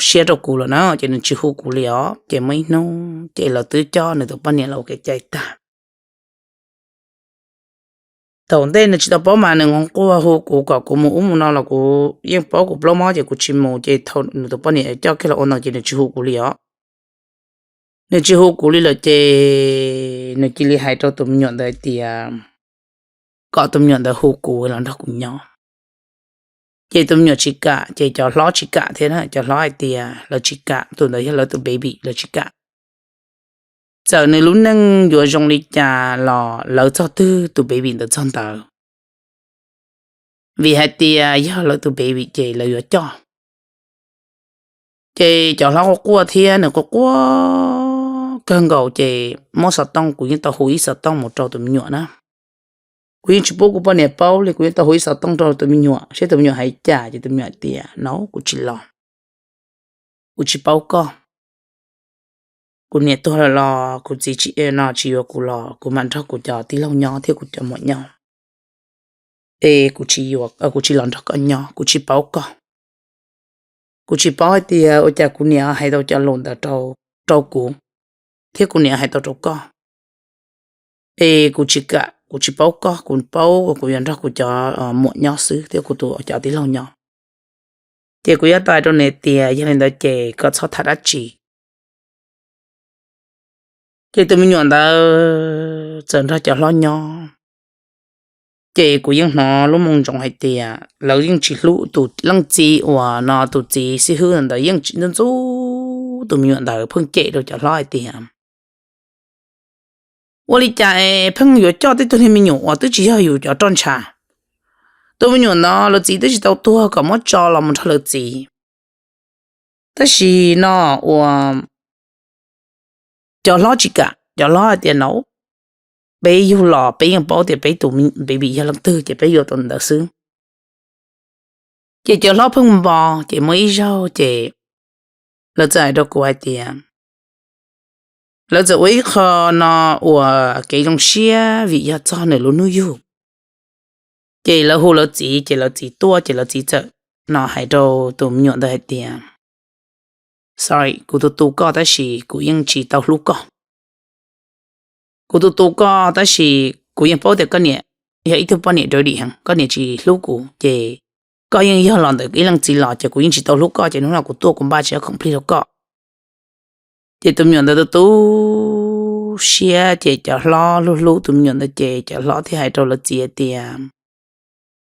siab rau kuv lawm na, ces nws tsis hu kuv li os. Ces muaj ib hnub ces lawv twb coj nws tus poj niam los ua kev cai tag. Thaum ntej nws tsis tau paub mas nws nqhis quaj hu kuv kom kuv mus ub mus no los kuv yeej paub kuv plaub mob ces kuv tsis mus. Ces thaum nws tus poj niam coj kiag los ua ntawd ces nws tsis hu kuv li os. Nws tsis hu kuv li lawm ces nws cia li hais rau tus me nyuam ntawd hais tias kom tus me nyuam ntawd hu kuv los nrog kuv nyob. Ces tus me nyuam tsis kam, ces cov hlob tsis kam thiab na, cov hlob hais tias lawv tsis kam, tus ntawd yog lawv tus baby, lawv tsis kam. Txawm nws lub neej yuav zoo li cas los lawv txog twg tus baby ntawd txog ntawd, vim hais tias yog lawv tus baby ces lawv yuav coj. Ces cov hlob quaj quaj thiab nws quaj quaj kawg nkaus ces muab xov tooj, kuv yeej tau hu ib xov tooj mus rau tus me nyuam na. Kuv yeej tsis pub kuv poj niam paub li, kuv yeej tau hu ib xov tooj rau tus me nyuam seb tus me nyuam hais cas, ces tus me nyuam tias, No, kuv tsis los, kuv tsis paub koj. Kuv niam tuag lawm los kuv txiv no tsis yuav kuv los kuv mam nrog kuv cov tij laug nyob thiab kuv cov muam nyob. Es kuv tsis los nrog koj nyob, kuv tsis paub koj. Kuv tsis paub hais tias ua cas kuv niam hais tau cov lus ntawd rau kuv thiab kuv niam hais tau rau koj. Es kuv tsis kam, kuv tsis paub koj, kuv paub kuv yuav nrog kuv cov muam nyob xwb thiab kuv tus cov tij laug nyob. Ces kuv yuav tau hais rau nws tias yog li ntawd ces koj txhob tham dab tsi. Ces tus me nyuam ntawd txawm nrog cov hlob nyob. Ces kuv yeej hnov lub moo ntsoov hais tias lawv yeej tsis hlub tus leej txiv uas no, tus txiv xib hwb ntawd yeej tsis ntxub ntxub tus me nyuam ntawd, pheej cem rau cov hlob hais tias ua li cas es pheej yuav coj tej tug niag me nyuam uas twb tsis yog yus cov roj ntsha. Tus me nyuam ntawd lawv txiv twb tsis tau tuag kom muab tso los mus nrog lawv txiv. Tab sis no uas cov hlob tsis kam, cov hlob hais tias no, peb yug los peb yeej paub tias peb tus baby yog leej twg ces peb yuav tus ntawd xwb. Ces cov hlob pheej npo, ces muaj ib zaug ces lawv txawm hais rau kuv hais tias lawv txawm ua ib qho no uas kev zoo siab vim yog txog nws lub hnub yug. Ces lawv hu lawv txiv, ces lawv txiv tuaj, ces lawv txiv txawm no hais rau tus me nyuam ntawd hais tias, Sorry, kuv tus tu koj tab sis kuv yeej tsis tau hlub koj. Kuv tus tu koj tab sis kuv yeej paub tias koj niam yog ib tug poj niam dirty heev, koj niam tsis hlub kuv, ces koj yeej yog los ntawm ib leej txiv los ces kuv yeej tsis tau hlub koj, ces hnub no kuv tuaj kuv npaj tsis txhob khoom plig rau koj. Ces tus me nyuam ntawd tu tu siab, ces cov hlob hlub hlub tus me nyuam ntawd, ces cov hlob thiaj hais rau lawv txiv hais tias,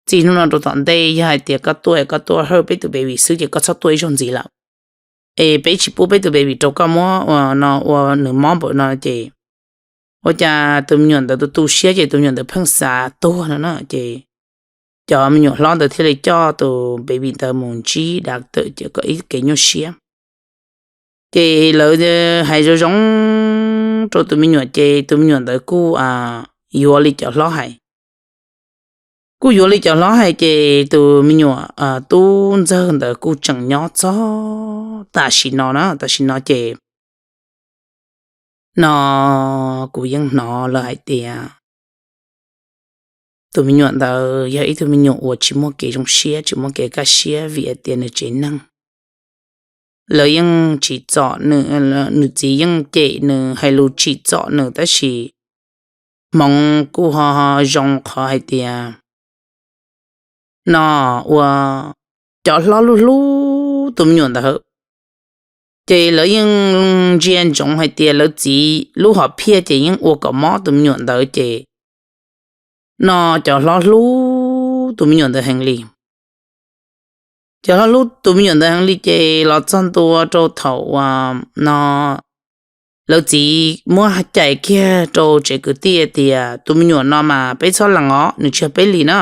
Txij hnub no rau tom ntej yog hais tias koj tuaj, koj tuaj hawj peb tus baby xwb ces koj txhob tuaj ib zaug ntxiv lawm, es peb tsis pub peb tus baby rau koj muab ua no ua nws mob npaum no. Ces ua cas tus me nyuam ntawd tu tu siab, ces tus me nyuam ntawd pheej xav tuag no na. Ces cov me nyuam hlob ntawd thiaj li coj tus baby ntawd mus ntsib dav tawm ces kom ib kev nyuaj siab. Ces lawv hais zoo zoo rau tus me nyuam, ces tus me nyuam ntawd kuj yuav li cov hlob hais. Kuj yuav li cov hlob hais, ces tus me nyuam tub ntxawg ntawd kuj tseem nyob txog tam sim no na. Tam sim no ces no kuv yeej hnov lawv hais tias tus me nyuam ntawd yog ib tug me nyuam uas tsis muaj kev zoo siab, tsis muaj kev kaj siab vim hais tias nws tsev neeg, lawv yeej tsim txom nws, nws txiv yeej cem nws, hais lus tsim txom nws, tab sis hmoov kuj ho zoo qhov hais tias no ua cov hlob hlub hlub tus me nyuam ntawd, ces lawv yeej ntsia ntsoov hais tias lawv txiv lub hom phiaj ces yeej ua kom mob tus me nyuam ntawd, ces no cov hlob hlub tus me nyuam ntawd heev li. Cov hlob hlub tus me nyuam ntawd heev li, ces los txog ntua rau thaum uas no lawv txiv muab cais kiag rau tsev kwv tij tias tus me nyuam no mas peb txhob lees os, nws tsis yog peb li na.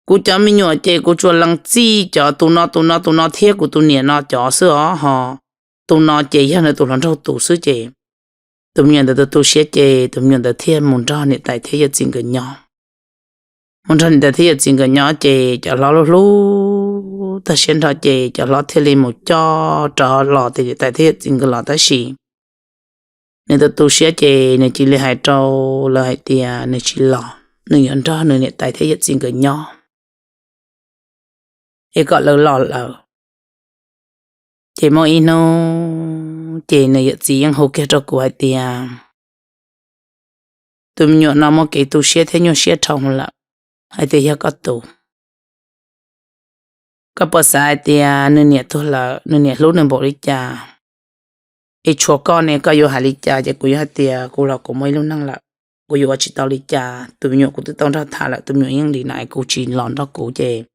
Kuv cov me nyuam ces kuv tsuas lees txij cov tus no tus no tus no thiab kuv tus niam no cov xwb os, ho tus no ces yog nws tus hluas nraug tus xwb. Ces tus me nyuam ntawd tu tu siab, ces tus me nyuam ntawd thiaj mus nrog niam tais thiab yawm txiv nkawd nyob. Mus nrog niam tais thiab yawm txiv nkawd nyob, ces cov hlob hlub hlub tag siab nrho, ces cov hlob thiaj li mus coj rov los tias niam tais thiab yawm txiv nkawd los, tab sis nws tu tu siab, ces nws cia li hais rau lawv hais tias nws tsis los, nws yuav nrog nws niam tais thiab yawm txiv nkawd nyob es kom lawv los lawm. Ces muaj ib hnub ces nws yawm txiv yeej hu kiag rau kuv hais tias, tus me nyuam no muaj kev tu siab thiab nyuaj siab dhau lawm, hais tias yog koj tus, koj puas xav hais tias nws niam tuag lawm, nws niam hlub nws npaum li cas, es tshuav koj ne koj yuav hais li cas? Ces kuv yuav hais tias kuv los kuv muaj ib lub neej lawm, kuv yuav ua tsis tau li cas, tus me nyuam kuv twb tau nrog tham lawm, tus me nyuam yeej li no, kuv tsis los nrog kuv ces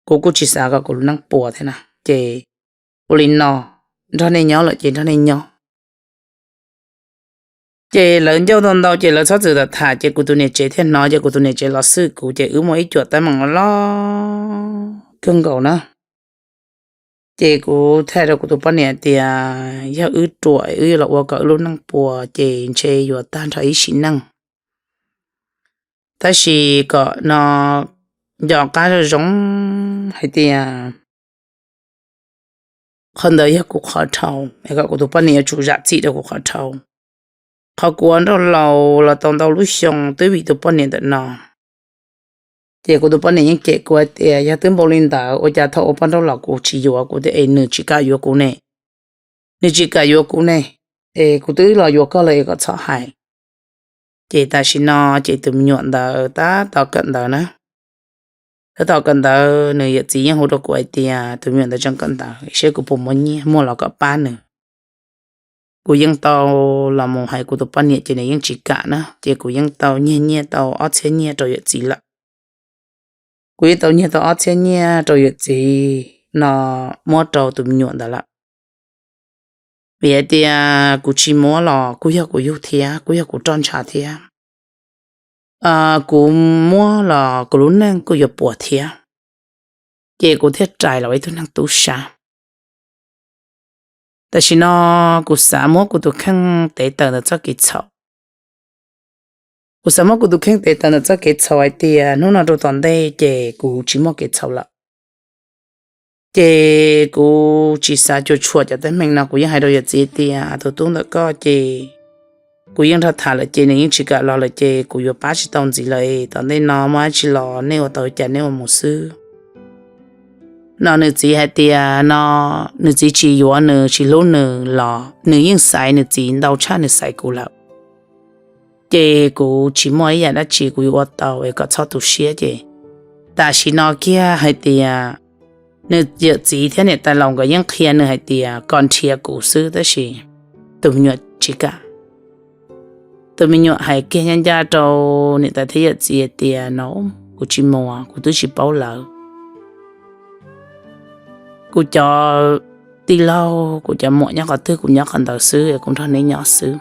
kuv kuj tsis xav kom kuv lub neej puas thiab na. Ces ua li no, nrog nej nyob lawm ces nrog nej nyob. Ces lawv ncauj ntau ntau ces lawv txhob txwm tham tham, ces kuv tus niam tsev thiaj hnov, ces kuv tus niam tsev los xwb kuv, ces wb muaj ib cuam teeb meem loj kawg nkaus na. Ces kuv thiaj rau kuv tus poj niam tias yog wb ruam wb yuav los ua kom wb lub neej puas ces ntshe yuav tag nrho ib sim neej. Tab sis kom no nco qab zoo zoo hais tias qhov ntawd yog kuv qhov dhau, es kom kuv tus poj niam yuav tsum zam txim rau kuv qhov dhau. Qhov kuv ua nrauj laus los tau ntau lub xyoo twb vim tus poj niam ntawm no. Ces kuv tus poj niam yeej cem kuv hais tias yog twb npaum li ntawd ua cas thaum ua poj nrauj laus kuv tsis yuav kuv thiab es nws tsis kam yuav kuv ne. Nws tsis kam yuav kuv ne, es kuv twb los yuav koj lawm es koj txhob hais. Ces tam sim no ces tus me nyuam ntawd tab tom kawm ntawv na. Tab tom kawm ntawv, nws yawm txiv yeej hu rau kuv hais tias tus me nyuam ntawd tseem kawm ntawv seb kuv puas muaj nyiaj muaj los kom pab nws. Kuv yeej tau los mus hais kuv tus poj niam ces nws yeej tsis kam na, ces kuv yeej tau nyiag nyiaj tau ob txhiab nyiaj rau yawm txiv lawm. Kuv yeej tau nyiag tau ob txhiab nyiaj rau yawm txiv no muab rau tus me nyuam ntawd lawm. Vim hais tias kuv tsis muab los kuj yog kuv yug thiab kuj yog kuv roj ntsha thiab. Kuv muab los kuv lub neej kuj yuav puas thiab. Ces kuv thiaj rais los ua ib tug neeg tub sab. Tam sim no kuv xav muab kuv tus kheej tev tawm ntawm txoj kev txhaum. Kuv xav muab kuv tus kheej tev tawm ntawm txoj kev txhaum hais tias hnub no rau tom ntej ces kuv tsis muaj kev txhaum lawm. Ces kuv tsis xav cuam tshuam cov teeb meem no, kuv yeej hais rau yawm txiv tias tus tub ntawm koj ces kuv yeej nrog tham lawm ces nws yeej tsis kam los lawm ces kuv yuav pab tsis tau ntxiv lawm, tom ntej no muaj dab tsi los nej ua tau cas nej ua mus xwb. No nws txiv hais tias no, nws txiv tsis yuav nws tsis hlub nws los nws yeej xaiv nws txiv ntau tshaj nws xaiv kuv lawm. Ces kuv tsis muaj ib yam dab tsi kuv yuav ua tau es kom txhob tu siab ces tam sim no kiag hais tias nws yawm txiv thiab niam tais laus nkawd yeej qhia nws hais tias kom nrhiav kuv xwb tab sis tus me nyuam tsis kam. Tus me nyuam hais kiag ncaj ncaj rau niam tais thiab yawm txiv hais tias no, kuv tsis mus, kuv twb tsis paub lawv. Kuv cov tij laug kuv cov muam nyob qhov twg kuv nyob qhov ntawd xwb es kuv nrog neb nyob xwb.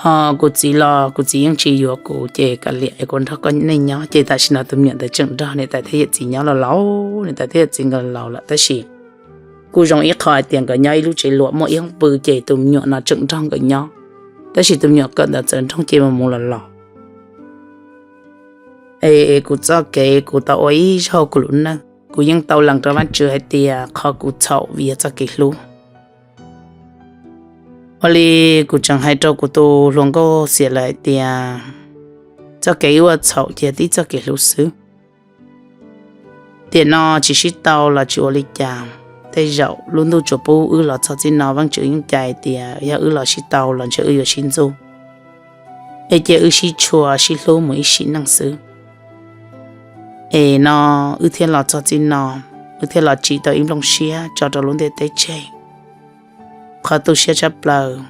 Ho kuv txiv los kuv txiv yeej tsis yuav kuv ces kav liam es kuv nrog nej nyob. Ces tam sim no tus me nyuam ntawd tseem nrog niam tais thiab yawm txiv nyob los laus, niam tais thiab yawm txiv nkawd laus lawm tab sis kuj zoo ib qho hais tias nkawd nyob ib lub tsev luam muaj ib hoob pw ces tus me nyuam no tseem nrog nkawd nyob. Tab sis tus me nyuam kawm ntawv txawv nroog ces mus mus los los. Es kuv txoj kev kuv tau ua ib zaug kuv lub neej, kuv yeej tau lees rau Vajtswv hais tias qhov kuv txhaum vim yog txoj kev hlub. Ua li kuv tseem hais rau kuv tus hluas nkauj xiam lawm hais tias txoj kev wb ua txhaum ces tib txoj kev hlub xwb. Tiam no tsis sib tau los tsis ua li cas, tej zaum lub ntuj tsuas pub wb los txog txij no, Vajtswv yeej cai tias yog wb los sib tau los ntshe wb yuav sib ntxub, es cia wb sib tshua sib hlub mus ib sim neej xwb. Es no wb thiaj los txog txij no, wb thiaj los tsim tau ib nplooj siab tso rau lub ntiaj teb tseg. Qhov tu siab tshaj plaws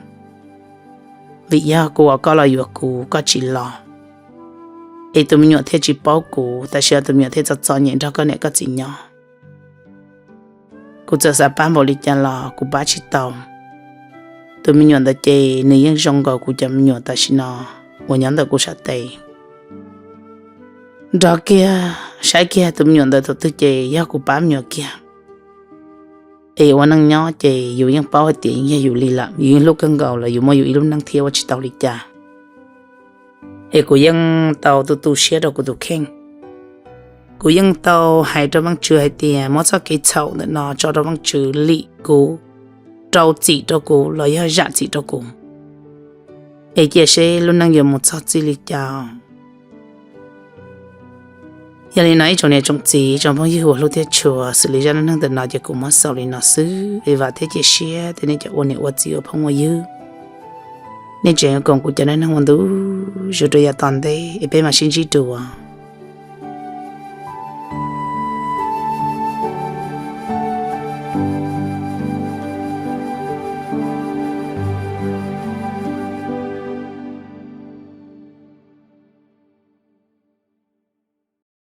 vim yog kuv uas koj los yuav kuv koj tsis los, es tus me nyuam thiaj tsis paub kuv, tam sim no tus me nyuam thiaj txom txom nyem nrog koj niam koj txiv nyob. Kuv txawm xav pab npaum li cas los kuv pab tsis tau. Tus me nyuam ntawd ces nws yeej zoo nkaus kuv cov me nyuam tam sim no uas nyob ntawm kuv sab tes. Nrog kiag saib kiag tus me nyuam ntawd thaum twg ces yog kuv pab me nyuam kiag. Es ua neej nyob ces yus yeej paub hais tias yog yus li lawm, yus yeej hlub kawg nkaus los yus muaj yus ib lub neej thiab ua tsis tau li cas. Es kuv yeej tau tu tu siab rau kuv tus kheej. Kuv yeej tau hais rau Vajtswv hais tias muab txoj kev txhaum ntawm no tso rau Vajtswv lim kuv, rau txim rau kuv los yog zam txim rau kuv, es cia seb lub neej yuav mus txog txij li cas. Yog li no ib tsoom niam tsoom txiv tsoom phooj ywg uas hlub thiab tshua, xws li zaj neej neeg ntawm no ces kuv muab xaus li no xwb es vam thiab cia siab tias nej cov ua niam ua txiv ua phooj ua ywg, nej tseem yuav koom kuv cov neej neeg ua ntu zus rau yav tom ntej es peb mam sib ntsib dua.